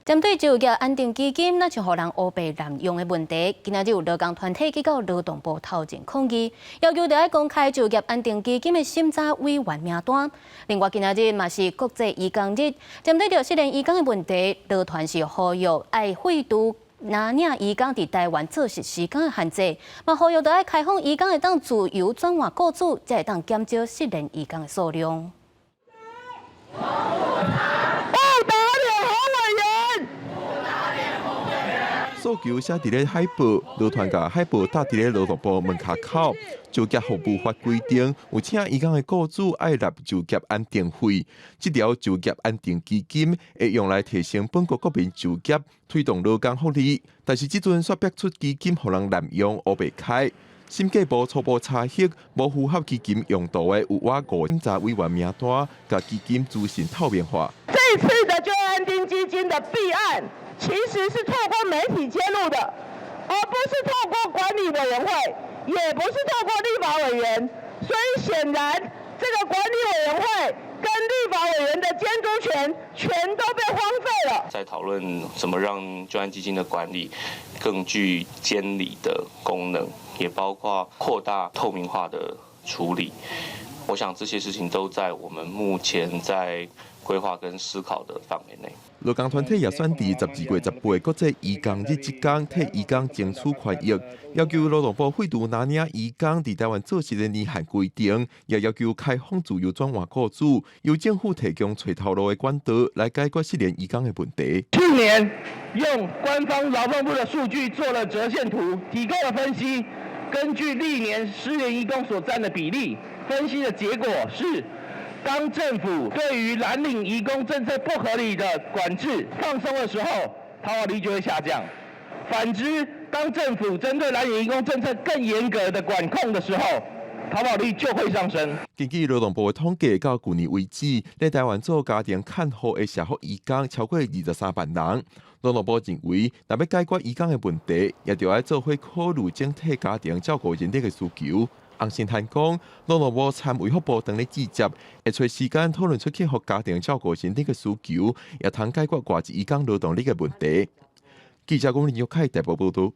針對就業安定基金，若像予人烏白濫用的問題，今仔日有勞工團體去到勞動部頭前抗議，要求著愛公開就業安定基金的審查委員名單。另外，今仔日嘛是國際移工日，針對著失聯移工的問題，勞團是呼籲愛廢除藍領移工佇台灣做實時工的限制，嘛呼籲著愛開放移工會當自由轉換雇主，才會當減少失聯移工的數量。不打臉侯委員。訴求寫佇咧海報，勞團共海報貼佇咧勞動部門跤口。就業服務法規定，有請移工的雇主愛納就業安定費。這條就業安定基金會用來提升本國國民就業，推動勞工福利。但是這陣煞爆出基金予人濫用，烏白開。審計部初步查核，無符合基金用途的有倚五審查委員名單，共基金資訊透明化。這次的就業安定基金的弊案，其實是透過媒體揭露的，而不是透過管理委員會，也不是透過立法委員。所以顯然，這個管理委員會跟立法委員的監督權全都被荒廢了。在討論怎麼讓就安基金的管理更具監理的功能，也包括擴大透明化的處理。我想這些事情都在我們目前在規劃跟思考的範圍內。勞工團體也選佇12月18國際移工日這工，替移工爭取權益，要求勞動部廢除藍領移工佇台灣做實的年限規定，也要求開放自由轉換雇主，由政府提供揣頭路的管道來解決失聯移工的問題。去年用官方勞動部的數據做了折線圖，提供了分析，根據歷年失聯移工所佔的比例，分析的結果是，當政府對於藍領移工政策不合理的管制放鬆的時候，逃跑率就會下降；反之，當政府針對藍領移工政策更嚴格的管控的時候，逃跑率就會上升。根據勞動部的統計，到舊年為止，佇台灣做家庭看護的社福移工超過23萬人。勞動部認為，若欲解決移工的問題，也著愛做伙考慮整體家庭照顧人力的需求。洪申翰講，勞動部參衛福部當咧接洽，會揣時間討論出克服家庭照顧人力的需求，也通解決外籍移工勞動力的問題。記者龔林玉凱台北報導。